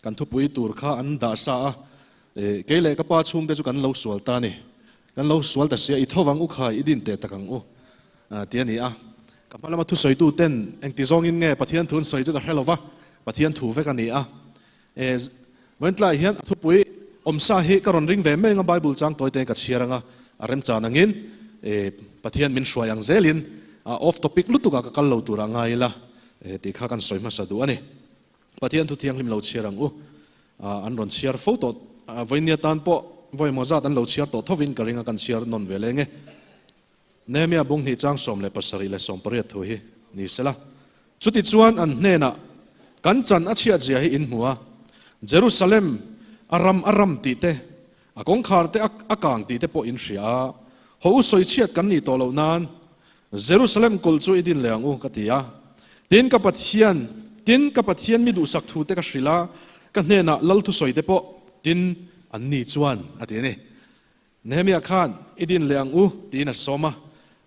Kan thupui tur kha an dah sa a, kei leh ka pa chhungte chu kan lo sual ta a ni. Kan lo sual ta sia, i tho vang u khai, i din teh tak ang u, ti a ni a. Ka hma lama thusawitu ten engti zawngin nge Pathian thu an sawi chu ka hre lo va, Pathian thu vek a ni a. Vawiin hian a thupui awmsa hi ka rawn ring ve mai anga Bible chang tawi te ka chhiar anga a remchan angin Pathian min hruai ang zelin off topic lutuk ah ka kal lo tur ah ngai ila tih kha kan sawi hmasa duh a ni. Pathian thu thianghlim lo chhiar ang u. An rawn chhiar fo tawh vawiin atan pawh vawi emaw zat an lo chhiar tawh thovin ka ring a kan chhiar nawn ve leng e. Nehemia bung hnih chang 18 thu hi ni sela. Chutichuan an hnenah, Kan chan a chhiat zia hi in hmu a, Jerusalem a ram a ram tih te, a kawngkhar te a kang tih te pawh in hria a, haw u sawi chhiat kan nih tawh loh nan Jerusalem kulh chu i din leh ang u, ka ti a. Tin ka Pathian, tin ka Pathian mi duhsak thu te ka hrilh a, ka hnenah lal thusawi te pawh tin an ni chuan, a ti a ni. Nehemiah khan, I din leh ang u, tiin a sawm a.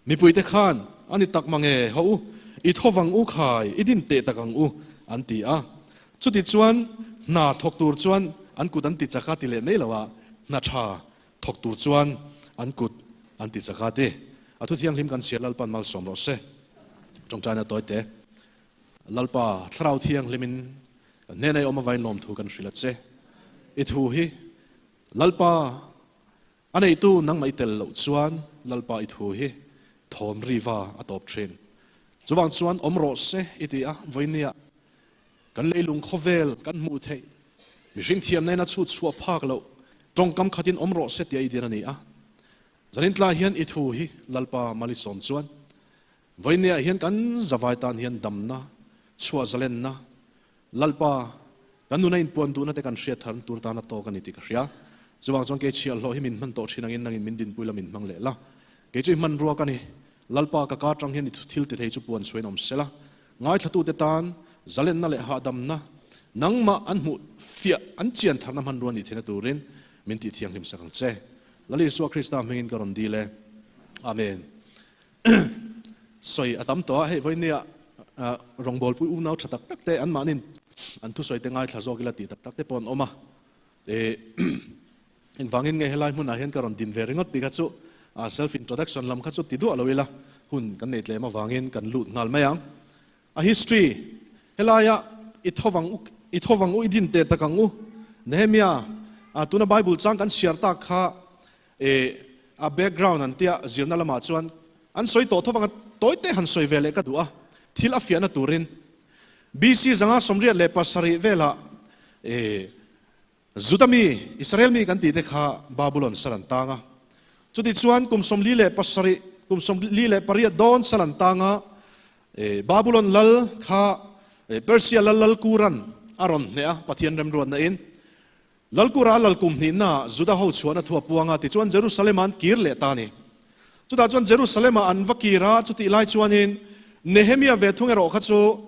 Mipuite khan, A ni tak mange, haw u, i tho vang u khai, i din teh tak ang u, an ti a. Chutichuan, hna thawk tur chuan an kut an ti chak a ti leh mai lo a, hna tha thawk tur chuan an kut an ti chak a ti. A thu thianghlim kan chhiar Lalpan malsawm rawh se. Tawngtaina tawi te. Lalpa, Thlarau Thianghlimin kan hnena i awm avain lawmthu kan hrilh a che. I thu hi Lalpa, a neitu nangmah i tel loh chuan Lalpa i thu hi thawm riva a tawp thin. Chuvang chuan awm rawh se i ti a, vawinia kan leilung khawvel kan hmuh theih, mihring thiamna in a chhut chhuah phak loh tawngkam khatin awm rawh se tia i dir a ni a. Zanin tlai hian i thu hi Lalpa malisawm chuan vawinia hian kan zavai tan hian damna, chhuah zalenna, Lalpa, kan nuna inpuan duhna te kan hriat thar tur tana tawk a ni tih ka hria. Chuvang chuan kei chhiahhlawh hi min hman tawh thin angin nangin min dinpui la min hmang leh la. Kei chu i hmanrua ka ni. Lalpa, ka kar tang hian i thil ti thei chu puan chhuain awm sela. Ngaithlatute tan zalenna leh hahdamna nangmah an hmuh fiah an chian tharna hmanrua nih theihna turin min tih thianghlim sak ang che. Lal Isua Krista hmingin ka rawn dil e. Amen. Sawi a tam tawh a, hei vawinia rawngbawlpui unau tha tak tak te anmahnin an thusawi te ngaithla zawk ila tih tak tak te pawh an awm a. Engvangin nge helai hmunah hian ka rawn din ve ringawt tih kha chu self introduction lam kha chu ti duah lo ila hun kan nei tlem avangin kan lut nghal mai ang. A history, Helaia i thovang u, i thovang u, i din teh tak ang u. Nehemia, tuna Bible chang kan chhiar tak kha E, a background an tia zirna lamah chuan an sawi tawh tho vanga tawi te han sawi ve leh ka duh a, thil a fiahna turin. BC 587 velah e, Juda mi, Israel mi kan tih te kha Babulon sal an tang a. Chuti chuan kum 47, kum 48 dawn sal an tang a, e, Babulon lal kha e, Persia lal lal Kuran a rawn hneh a, Pathian remruatna in. Lalkura lal kum hnihnaah Juda ho chhuahna thu a puang a, tichuan Jerusalem-ah an kir leh ta a ni. Chutah chuan Jerusalem-ah an va kir a, chutih lai chuanin Nehemia ve thung erawh kha chu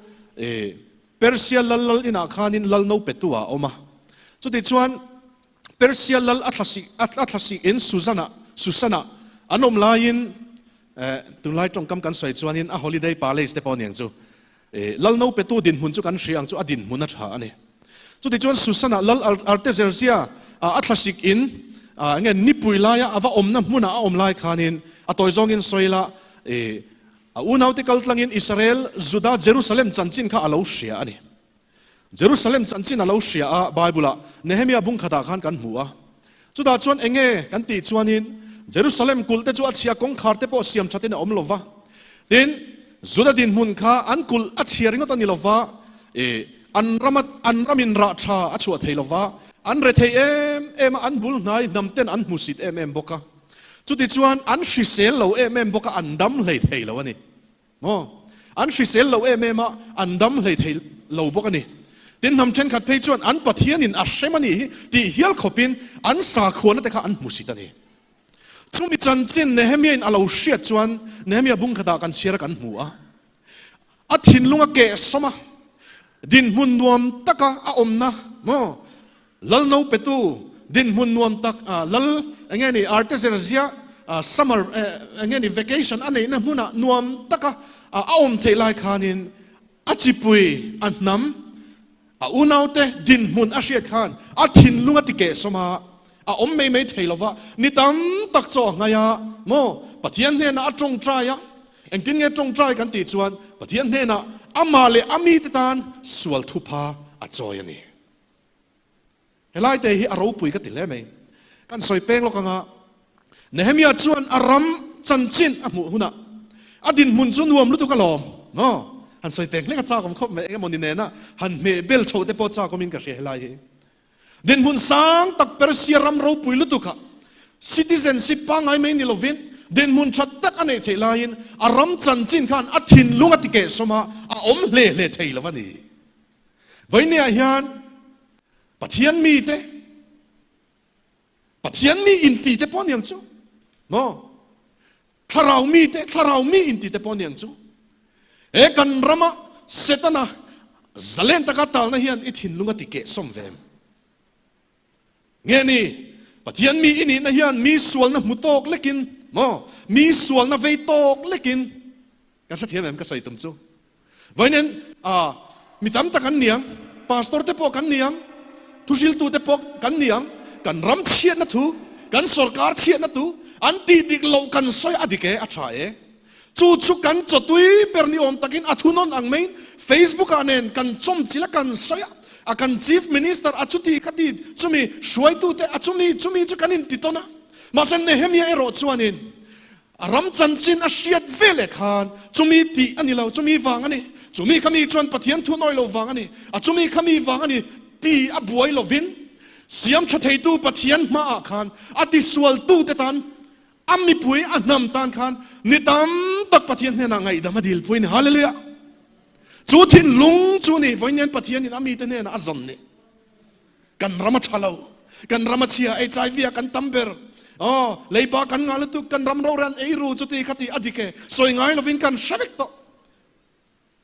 Persia lal lal inah khanin lal no petu ah a awm a. Chutichuan Persia lal a thlasik a thlasik in Susan-ah Susan-ah an awm laiin tunlai tawngkam kan sawi chuanin a holiday palace te pawh a ni ang chu. Lal no petu dinhmun chu kan hria ang chu a dinhmun a tha a ni. Chutichuan Susan-ah Lal Artaxerxes a thlasik in enge nipui laia a va awmna hmunah a awm lai khanin a tawi zawngin sawi la a unaute kal tlangin Israel, Juda, Jerusalem chanchin kha a lo hria a ni. Jerusalem chanchin a lo hria a Bible-ah Nehemia bung khatah khan kan hmu a. Chutah chuan enge kan tih chuanin Jerusalem kulh te chu a chhia kawngkhar te pawh siam thatin a awm lo va. Tin, Juda dinhmun kha an kulh a chhia ringawt a ni lo va, i an rama an ramin rah tha a chhuah thei lo va, an re thei em em a, an bul hnai hnam ten an hmusit em em bawk a. Chutichuan an hrisel lo em em bawk a, an dam hlei thei lo a ni. Maw? An hrisel lo em em a, an dam hlei thei lo bawk a ni. Tin, hnam thenkhat phei chuan an Pathianin a hrem a nih hi tih hial khawpin an sakhuana te kha an hmusit a ni. Chumi chanchin Nehemia-in a lo hriat chuan Nehemia bung khatah kan chhiar a kan hmu a. A thinlung a keh sawm a, dinhmun nuam taka a awmna maw? Lal no petu dinhmun nuam tak lal enge ni Artaxerxes summer enge ni vacation a neihna hmunah nuam taka a awm theih lai khanin a chipui a hnam. A unaute dinhmun a hriat khan a thinlung a ti kehsawm a, a awm mai mai thei lova, ni tam tak chaw a ngaih a, maw? Pathian hnenah a tawngtai a, engtin nge tawngtai kan tih chuan Pathian hnenah amah leh a mite tan sual thupha a chawi a ni. Helai te hi a ropui ka ti hle mai. Kan sawi peng lawk anga Nehemia chuan a ram chanchin a hmuh hunah a dinhmun chu nuam lutuk alawm. Maw? Han sawi peng hlek a chak awm khawp mai engemaw ni nena han hmeh bel chho te pawh chak awmin ka hria helai hi. Dinhmun sang tak Persia ram ropui lutukah citizenship pangngai mai ni lovin dinhmun tha tak a neih theih laiin a ram chanchin khan a thinlung a ti kehsawm a, a awm hle hle thei lo a ni. Vawinia hian Pathian mite, Pathian mi inti te pawh aniang chu, maw? Thlarau mite, thlarau mi inti te pawh aniang chu. He kan rama Setana zalen taka talna hian i thinlung a ti kehsawm ve em? Nge ni, Pathian mi i nihna hian mi sualna hmu tawk lekin, maw? Mi sualna vei tawk lekin, kan hrethiam em ka sawi tum chu? Vawiin a mi tam tak an niang, pastor te pawh kan niang, thuhriltu te pawh kan niang, kan ram chhiatna thu, kan sorkar chhiatna tu, an tih dik loh kan sawi a dik e, a tha e. Chu chu kan chawtui ber ni awm takin a thunawn ang maiin Facebook ah nen kan chawmchilh a kan sawi a, a kan Chief Minister a chuti khati chumi hruaitute a chumi chumi chu kan inti tawn a. Mahse Nehemia erawh chuanin A ram chanchin a hriat ve leh khan chumi tih a ni lo, chumi vang a ni, chumi kha mi chuan Pathian thu nawi lo vang a ni, a chumi kha mi vang a ni ti a buai lovin siam tha theitu Pathian hmaah khan a tisualtute tan, a mipui a hnam tan khan ni tam tak Pathian hnenah ngaihdam a dilpui a ni. Hallelujah! Chu thinlung chu ni vawiin Pathianin a mite hnenah a zawn ni. Kan ram a tha lo, kan ram a chhia, HIV ah kan tam ber, aw leiba kan ngah lutuk, kan ram rorel an ei ru chuti khati a dik e, sawi ngai lovin kan hre vek tawh.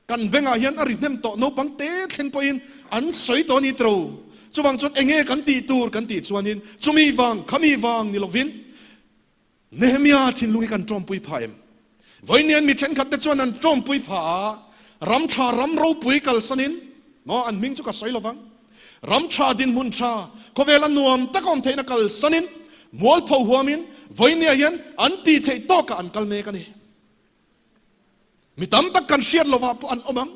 Kan bengah hian a ri hnem tawh, naupang te thleng pawhin an sawi tawh a ni tiro. Chuvang chuan enge kan tih tur kan tih chuanin chumi vang, khami vang ni lovin Nehemia thinlung hi kan tawmpui phah em? Vawiin mi thenkhat te chuan an tawmpui phah a, ram tha ram ropui kalsanin, maw an hming chu ka sawi lovang, ram tha dinhmun tha, khawvela nuam tak awm theihna kalsanin, mualpho huamin vawinia hian an tih theih tawkah an kal mek a ni. Mi tam tak kan hriat lovah pawh an awm ang.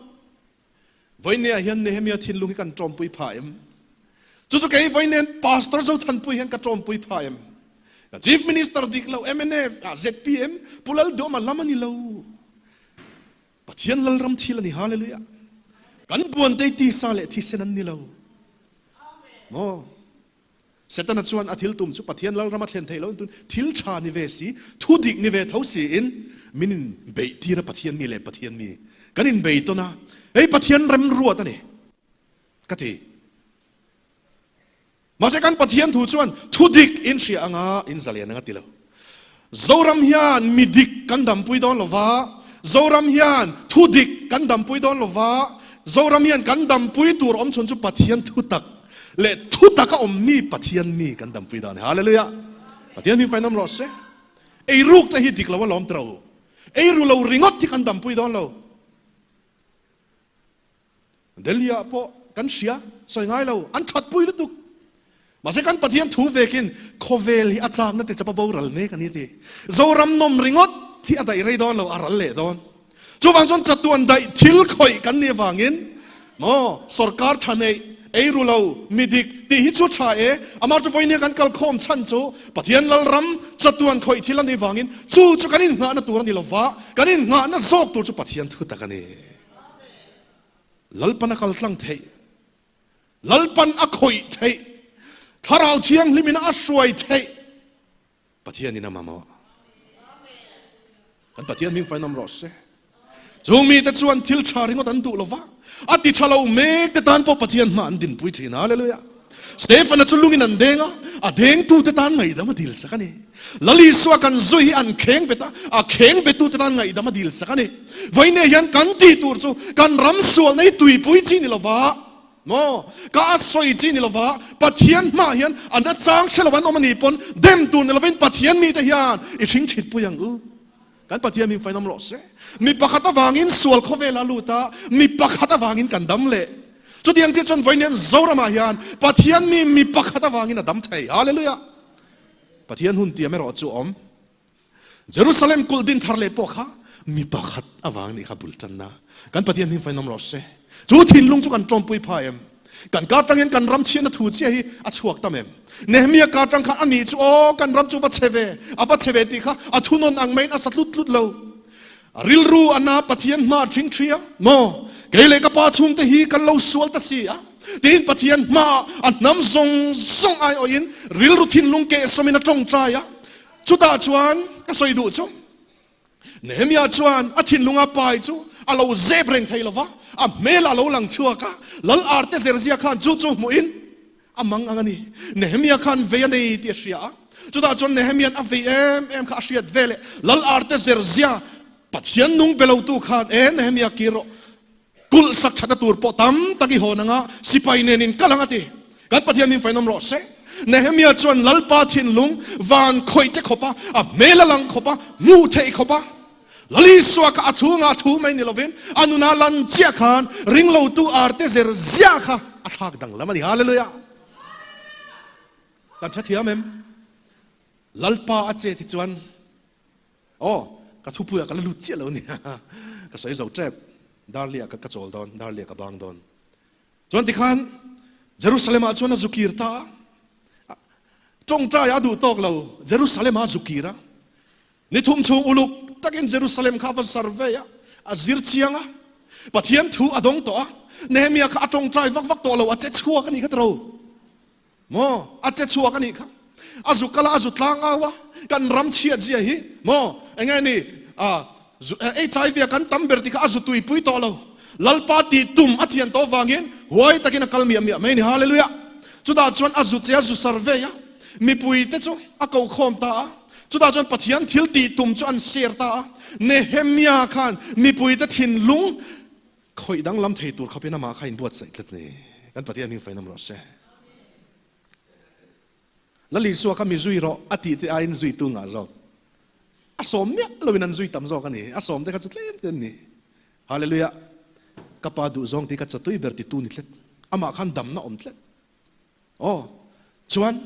Vawinia hian Nehemia thinlung hi kan tawmpui phah em? Chu chu kei vawiin Pastor Zothanpui hian ka tawmpui phah em? Ka Chief Minister dik lo mnf ah zpm Pu Lalduama lam a ni lo. Pathian Lalram thil a ni Hallelujah. Kan buantei tisa leh thisen an ni lo. Maw? Setana chuan a thil tum chu Pathian Lalram a thlen theih loh in tun thil tha ni ve si, thu dik ni ve tho si in min in beih tir a Pathian mi leh Pathian mi kan in bei tawn a, hei Pathian remruat a ni ka ti. Mahse kan Pathian thu chuan thu dik in hria anga in zalian anga ti lo. Zoram hian mi dik kan dampui dawn lo va, Zoram hian thu dik kan dampui dawn lo va, Zoram hian kan dampui tur awm chhun chu Pathian thu tak leh thu taka awm mi Pathian mi kan dampui dawn a ni. Hallelujah! Pathian hming fainawm rawh se. Eiruk te hi dik lo a lawm tiro. Eiru lo ringawt hi kan dampui dawn lo. Delhi ah pawh kan hria, sawi ngai lo, an that pui lutuk. Mahse kan Pathian thu vekin khawvel hi a chakna ti chapa boral mek a ni ti. Zoram nawm ringawt hi a daih rei dawn lo, a ral leh dawn. Chuvang chuan chatuan daih thil khawih kan nih avangin maw sorkar tha neih, ei ru lo, mi dik tih hi chu tha e, amah chu vawinia kan kal khawm chhan chu Pathian Lalram chatuan khawih thil a nih vangin chu chu kan innghahna tur a ni lova, kan innghahna zawk tur chu Pathian thu tak a ni. Lalpan a kal tlang theih, Lalpan a khawih theih, Thlarau Thianghlimin a hruai theih, Pathianin a mamawh. Kan Pathian hming fainawm rawh se. Chung mite chuan thil tha ringawt an duh lova, a ti tha lo mek te tan pawh Pathian hma an dinpui thin. Hallelujah. Stefana chu lungin an deng a, a dengtute tan ngaihdam a dil sak a ni. Lal Isua kan zui hi an kheng bet a, a kheng bettute tan ngaihdam a dil sak a ni. Vawiin hian kan tih tur chu kan ram sualna hi tuipui chi ni lova, maw, ka a sawi chi ni lova, Pathian hmaah hian a nachang hre lo an awm a nih pawn dem tur ni lovin Pathian mite hian i hring thitpui ang u. Kan Pathian hming fainawm rawh se. Mi pakhat avangin sual khawvel a lut a, mi pakhat avangin kan dam leh. Chutiang chiah chuan vawiin hian Zoramah hian Pathian mi mi pakhat avangin a dam thei. Hallelujah! Pathian hun tiam erawh chu a awm. Jerusalem kulh din thar leh pawh kha mi pakhat avang nih kha bul tanna. Kan Pathian hming fainawm rawh se. Chu thinlung chu kan tawmpui pha em? Kan kar tangin kan ram chhiatna thu chiah hi a chhuak tam em? Nehemia kar tang khan ani chu aw kan ram chu va chhe ve, a va chhe ve tih kha a thunawn ang maiin a sa tlut tlut lo. A rilru a na Pathian hma a thing thi a, maw? Kei leh ka pa chhungte hi kan lo sual ta si a, tiin Pathian hmaah a hnam zawng zawng aiawhin rilru thinlung kehsawmin a tawngtai a. Chutah chuan ka sawi duh chu, Nehemia chuan a thinlunga pai chu a lo zep reng thei lo va, a hmel a lo lang chhuak a, Lal Arte Zerzia khan chu chu hmuhin a mang ang a ni. Nehemia khan vei a nei tih a hria a, chutah chuan Nehemia'n a vei em em kha a hriat veleh Lal Arte Zerzia Pathian nung be lotu khan, E Nehemia kir rawh, Kulh sak thatna tur pawh tam tak i hawn anga, sipai nen in kal ang a ti. Kan Pathian min fainawm rawh se. Nehemia chuan Lalpa thinlung van khawih che khawp a, a hmel a lang khawp a, hmuh theih khawp a. Lal Isua kha a chhungah a thu mai ni lovin a nuna lan chiah khan ringlotu arte zer ziah kha a thlak danglam a ni. Hallelujah! Kan tha thiam em? Lalpa a che ti chuan Aw, ka thupuiah ka la lut chiah lo nia, ka sawi zo tep, Darliah ka ka chawl dawn, Darliah ka bang dawn. Chuan tikhan Jerusalem-ah chuan a zu kir ta a, tawngtai a duh tawk lo, Jerusalem-ah a zu kir a. Ni thum chhung uluk takin Jerusalem kha a va survey a, a zir chiang a, Pathian thu a dawng tawh a, Nehemia kha a tawngtai vak vak tawh lo, a che chhuak a nih kha tiro. Maw? A che chhuak a nih kha. A zu kal a, a zu tlang au a, kan ram chhiat zia hi, maw? Enge ni, a, zu, HIV a kan tam ber tih kha a zu tuipui tawh lo. Lalpa tih tum a chian tawh vangin huai takin a kal miah miah mai a ni. Hallelujah! Chutah chuan a zu che a zu survey a, mipui te chu a ko khawm ta a. Chutah chuan Pathian thil tih tum chu an share ta a. Nehemia khan mipui te thinlung Khawih danglam thei tur khawpin amah kha inbuatsaih tlat ni. Kan Pathian hming fainawm rawh se. Lal Isua kha mi zui rawh a tih te aiin zuitu ngah zawk. A sawm miah loin an zui tam zawk a ni. A sawm te kha chu tlem te an ni. Hallelujah. Ka pa duh zawng tih ka chatui ber titu ni tlat. Amah khan damna awm tlat. Aw, chuan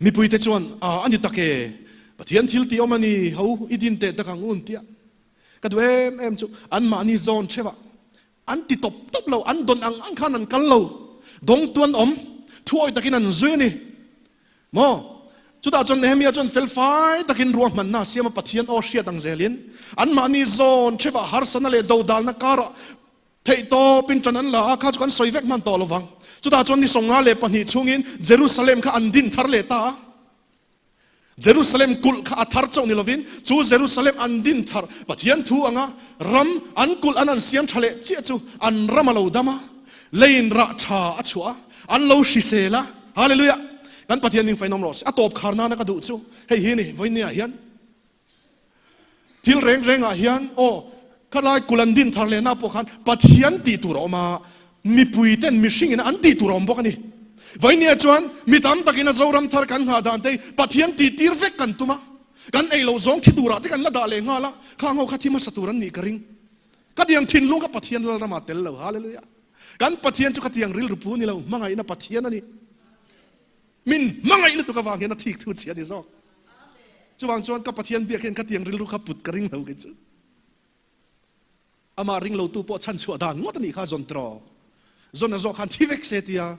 mipuite chuan, A, a ni tak e, Pathian thil tih awm a ni, ho, i din teh tak ang un tia ka duh em em chu anmahni zawn theuh ah an ti tawp tawp lo, an dawn ang ang khan an kal lo, dawngtu an awm, thuawi takin an zui a ni. Maw? Chutah chuan Nehemia chuan felfai takin ruahmanna a siam a, Pathian aw hriat ang zelin anmahni zawn theuh ah harsatna leh dodalna karah Theih tawpin ṭan an la a, kha chu kan sawi vek hman tawh lo vang. Chutah chuan ni 52 chhungin Jerusalem kha an din thar leh ta a. Jerusalem kulh kha a thar chauh ni lovin chu Jerusalem an din thar Pathian thu anga ram an kulh an an siam ṭha leh chiah chu an ram a lo dam a, leiin rah ṭha a chhuah a, an lo hrisel a. Hallelujah! Kan Pathian hming fainawm rawh se. A tawp khar nana ka duh chu hei hi a ni, vawinia hian. Thil reng rengah hian aw, khalai kul an din thar lehna pawh khan Pathian tih tur a awm a, mipui ten mihring in an tih tur a awm bawk a ni. Vainia chuan mi tam takin a Zoram thar kan nghah dan te hi Pathian tih tir vek kan tum a, kan ei loh zawng thi turah te kan la dah leh nghal a, khang ho kha thi hmasa tur an nih ka ring. Ka tiang thinlung kha Pathian Lalramah tel lo. Hallelujah! Kan Pathian chu ka tiang rilru pu ni lo, hmangaihna Pathian a ni. Min hmangaih lutuk avang hian a thik thu chhi a ni zawk. Chuvang chuan ka Pathian biak hian ka tiang rilru kha put ka ring lo kei chu. Amah ring lotu pawh chhan chhuah dan ngawt a nih kha zawn tiraw. Zawn a zawh khan thi vek se tia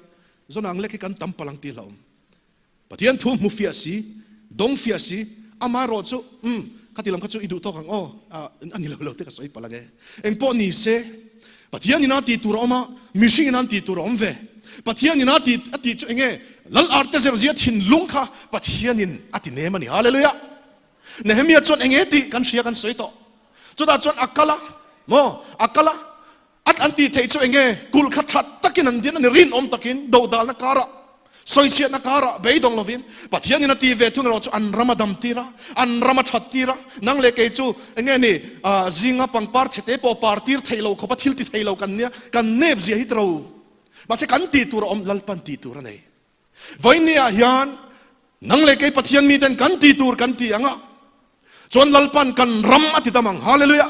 zawn ang lek hi kan tam palh ang tih hlauhawm. Pathian thu hmu fiah si, dawng fiah si, amaherawh chu umm khati lam kha chu i duh tawk ang aw, a ni lo lo te ka sawi palh ang e. Engpawh ni se, Pathian ina tih tur a awm a, mihring ina an tih tur a awm ve. Pathian ina tih a tih chu enge? Lal arte zerzia thinlung kha Pathianin a ti nem a ni. Hallelujah! Nehemia chuan enge tih kan hria kan sawi tawh. Chutah chuan a kal a, maw? A kal a, at an tih theih chu enge? Kulh kha tha takin an din a ni, rinawm takin, dodalna karah. Sawichhiatna karah beidawng lovin Pathianin a ti ve thung erawh chu an ram a dam tir a, an ram a that tir a, nang leh kei chu enge ni zinga pangpar chhete pawh par tir thei lo khawpa thil ti thei lo kan nia, kan nep zia hi tiro. Mahse kan tih tur a awm, Lalpan tih tur a nei. Vawinia hian nang leh kei Pathian miten kan tih tur kan ti ang a, chuan Lalpan kan ram a ti dam ang. Hallelujah!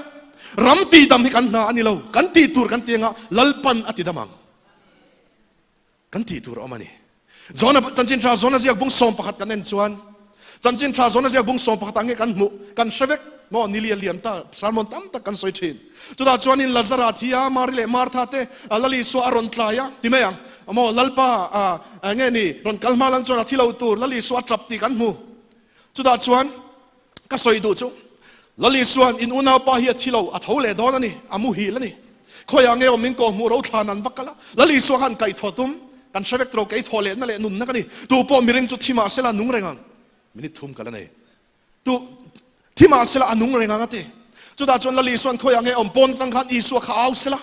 Ram tih dam hi kan hna a ni lo, kan tih tur kan ti ang a, Lalpan a ti dam ang. Kan tih tur a awm a ni. Jona chanchin tha Jona ziak bung 11 kan en chuan chanchin tha Jona ziak bung 11 ah nge kan hmuh kan hre vek maw ni lian lian ta sermon tam tak kan sawi thin. Chutah chuanin Lazara thi a Mari leh Martha te Lal Isua a rawn tlai a ti mai ang maw Lalpa nge ni rawn kal hma lang chuan a thi lo tur Lal Isua a tap tih kan hmu. Chutah chuan Ka sawi duh chu, Lal Isua'n in unaupa hi a thi lo, a tho leh dawn a ni, a muhil a ni. Khawiah nge awm min kawh hmuh ro thlan an va kal a, Lal Isua khan kaih thaw tum, kan hre vek tawh, kei thaw lehna leh nunna ka ni, tu pawh miring chu thi mah sela a nung reng ang. Minute thum ka la nei. Tu thi mah sela a nung reng ang a ti. Chutah chuan Lal Isua'n khawiah nge awm pawn atang khan Isua kha au sela.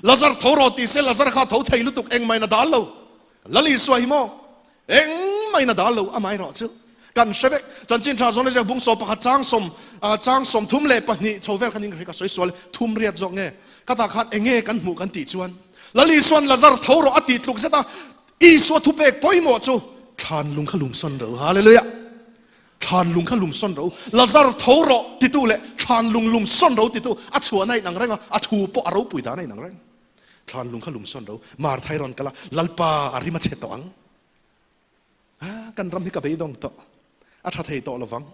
Lazar tho rawh ti se Lazar kha tho thei lutuk engmah in a dal lo. Lal Isua hi maw? Engmah in a dal lo amaherawh chu kan hre vek. Chanchin tha zawn aziak bung 11 chang sawm chang 32 chho vel khan in ka sawi sual thum riat zawk nge ka tah khan enge kan hmuh kan tih chuan Lal Isua'n Lazar tho rawh a tih tluk zet a Isua thupek pawimawh chu thlan lung kha lum sawn ro. Hallelujah! Thlan lung kha lum sawn ro, Lazar tho rawh titu leh thlan lung lum sawn ro titu a chhuahna a inang reng a, a thu pawh a ropui dan a inang reng. Thlan lung kha lum sawn ro, Martha i rawn kal a, Lalpa a rim a chhe tawh ang. Ah, kan ram hi ka beidawng tawh, a tha thei tawh lovang.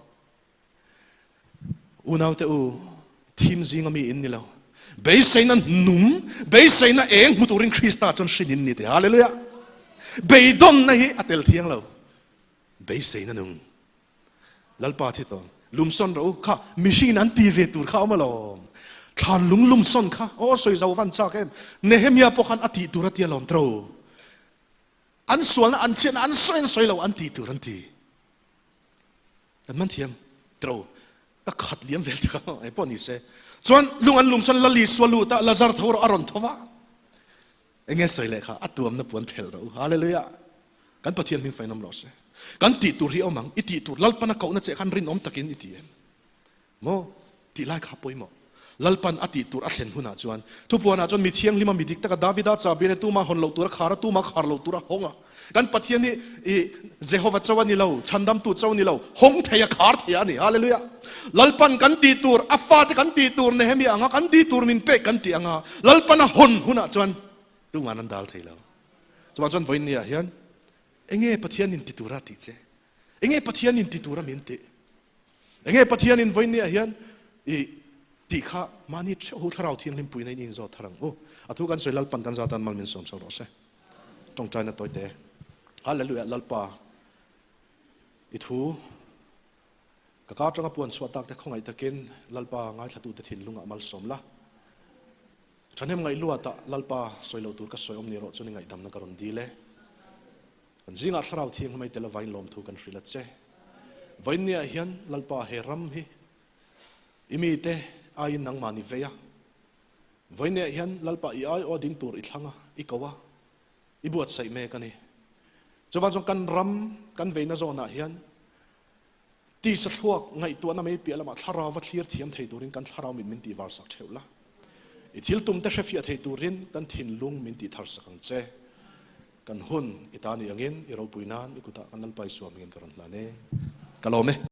Unaute u, thim zinga mi in ni lo. Beiseina nung, beiseina eng hmu turin Krista chuan hrin in ni te. Hallelujah! Beidawnna hi a tel thiang lo. Beiseina nung Lalpa thi tawn lumsawn rawh u kha mihringin an ti ve tur kha awm alawm thlan lung lumsawn kha aw sawi zo van chak em Nehemia pawh khan a tih tur a ti alawm tro an sualna an chhiatna an sawi an sawi lo an tih tur an ti kan man thiam tro ka khat liam vel te kha eng pawh ni se chuan lung an lumsawn Lali sualu ta Lazar tho rawh a rawn tho va Enge sawi leh kha a tuamna puan phelh rawh u. Hallelujah! Kan Pathian hming fainawm rawh se. Kan tih tur hi a awm ang. I tih tur Lalpan a kohna che khan rinawm takin i ti em? Maw? Tih lai kha pawimawh. Lalpan a tih tur a thlen hunah chuan thupuanah chuan mi thianghlima mi dik taka Davida chabi nen tuma hawn loh tur a khar a, tuma khar loh tur a hawng a. Kan Pathian hi i Jehova cho a ni lo, chhandamtu cho a ni lo, hawng thei a, khar thei a ni. Hallelujah! Lalpan kan tih tur, a fate kan tih tur, Nehemia anga kan tih tur min pek kan tih anga Lalpan a hawn hunah chuan tungan an dal thei lo. Chuvang chuan vawiin niah hian enge Pathian in ti tura tih che? Enge Pathian in ti tura min tih? Enge Pathian in vawiin niah hian i tih kha mahni theuh ho thlarau thianghlim puina in inzawt thar ang u. A thu kan sawi Lalpan kan zatan mal min sawm chho rawh se. Tawngtaina tawite. Hallelujah Lalpa i thu ka kar tanga puan chhuah tak te khawngaih takin Lalpa ngaithlatute thinlungah malsawm la. Thahnem ngaih luatah Lalpa sawi loh tur ka sawi awm ni erawh chuan i ngaihdamna ka rawn dil e. Kan zingah thlarau thianghlim ai tel avain lawmthu kan hrilh a che. Vawiinniah hian Lalpa he ram hi i mite aiin nangmah ni vei a. Vawiinniah hian Lalpa i aiawh ding tur i thlang a, i ko a, i buatsaih mek a ni. Chuvang chuan kan ram kan veina zawnah hian Tisa thluak ngaihtuahna mai piah lamah thlarau va thlir thiam thei turin kan thlarau mit min tihvar sak theuh la. I thil tumte hrefiah thei turin kan thinlung min tihthar sak ang che. Kan hun i ta ni angin i ropui nan i kutah kan Lalpa Isua hmingin ka rawn hlan e. Ka lawm e.